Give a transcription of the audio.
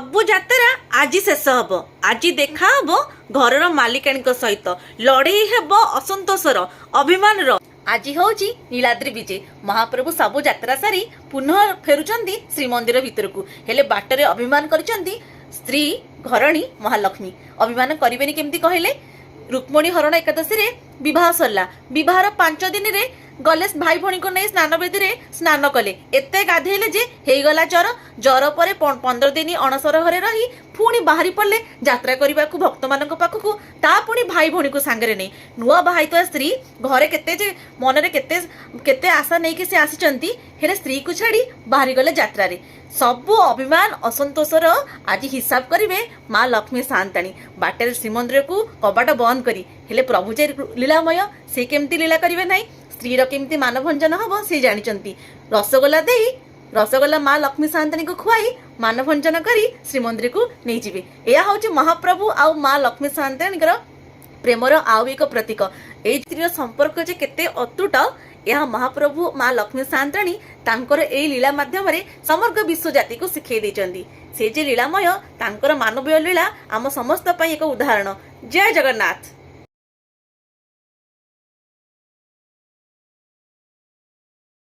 ସବୁ ଯାତ୍ରା ଆଜି ଶେଷ ହବ। ଆଜି ଦେଖା ହବ ଘରର ମାଲିକାଣୀଙ୍କ ସହିତ। ଲଢେଇ ହେବ ଅସନ୍ତୋଷର, ଅଭିମାନର। ଆଜି ହଉଛି ନୀଳାଦ୍ରି ବିଜେ। ମହାପ୍ରଭୁ ସବୁ ଯାତ୍ରା ସାରି ପୁନଃ ଫେରୁଛନ୍ତି ଶ୍ରୀମନ୍ଦିର ଭିତରକୁ। ହେଲେ ବାଟରେ ଅଭିମାନ କରିଛନ୍ତି ସ୍ତ୍ରୀ ଘରଣୀ ମହାଲକ୍ଷ୍ମୀ। ଅଭିମାନ କରିବେନି କେମିତି କହିଲେ? ରୁକ୍ମଣୀ ହରଣ ଏକାଦଶୀରେ ବିବାହ ସରିଲା। ବିବାହର 5 ଦିନରେ ଗଲେ ଭାଇ ଭଉଣୀଙ୍କୁ ନେଇ ସ୍ନାନବେଦୀରେ ସ୍ନାନ କଲେ। ଏତେ ଗାଧେଇଲେ ଯେ ହେଇଗଲା ଜର। ଜର ପରେ 15 ଦିନ ଅଣସର ଘରେ ରହି ପୁଣି ବାହାରି ପଡ଼ିଲେ ଯାତ୍ରା କରିବାକୁ ଭକ୍ତମାନଙ୍କ ପାଖକୁ, ତା ପୁଣି ଭାଇ ଭଉଣୀକୁ ସାଙ୍ଗରେ ନେଇ। ନୂଆ ବାହା ହେଇଥିବା ସ୍ତ୍ରୀ ଘରେ କେତେ ଯେ ମନରେ କେତେ କେତେ ଆଶା ନେଇକି ସେ ଆସିଛନ୍ତି, ହେଲେ ସ୍ତ୍ରୀକୁ ଛାଡ଼ି ବାହାରି ଗଲେ ଯାତ୍ରାରେ। ସବୁ ଅଭିମାନ ଅସନ୍ତୋଷର ଆଜି ହିସାବ କରିବେ ମା ଲକ୍ଷ୍ମୀ ସାଆନ୍ତାଣୀ। ବାଟରେ ଶ୍ରୀମନ୍ଦିରକୁ କବାଟ ବନ୍ଦ କରି। ହେଲେ ପ୍ରଭୁ ଯେ ଲୀଳାମୟ, ସେ କେମିତି ଲୀଳା କରିବେ ନାହିଁ? ସ୍ତ୍ରୀର କେମିତି ମାନଭଞ୍ଜନ ହବ ସେ ଜାଣିଛନ୍ତି। ରସଗୋଲା ଦେଇ, ରସଗୋଲା ମା ଲକ୍ଷ୍ମୀ ସାଆନ୍ତାଣୀଙ୍କୁ ଖୁଆଇ ମାନଭଞ୍ଜନ କରି ଶ୍ରୀମନ୍ଦିରକୁ ନେଇଯିବେ। ଏହା ହଉଛି ମହାପ୍ରଭୁ ଆଉ ମା ଲକ୍ଷ୍ମୀ ସାଆନ୍ତାଣୀଙ୍କର ପ୍ରେମର ଆଉ ଏକ ପ୍ରତୀକ। ଏଇ ସ୍ତ୍ରୀର ସମ୍ପର୍କ ଯେ କେତେ ଅତୁଟ, ଏହା ମହାପ୍ରଭୁ ମା ଲକ୍ଷ୍ମୀ ସାଆନ୍ତାଣୀ ତାଙ୍କର ଏଇ ଲୀଳା ମାଧ୍ୟମରେ ସମଗ୍ର ବିଶ୍ୱ ଜାତିକୁ ଶିଖେଇ ଦେଇଛନ୍ତି। ସେ ଯେ ଲୀଳାମୟ, ତାଙ୍କର ମାନବୀୟ ଲୀଳା ଆମ ସମସ୍ତ ପାଇଁ ଏକ ଉଦାହରଣ। ଜୟ ଜଗନ୍ନାଥ।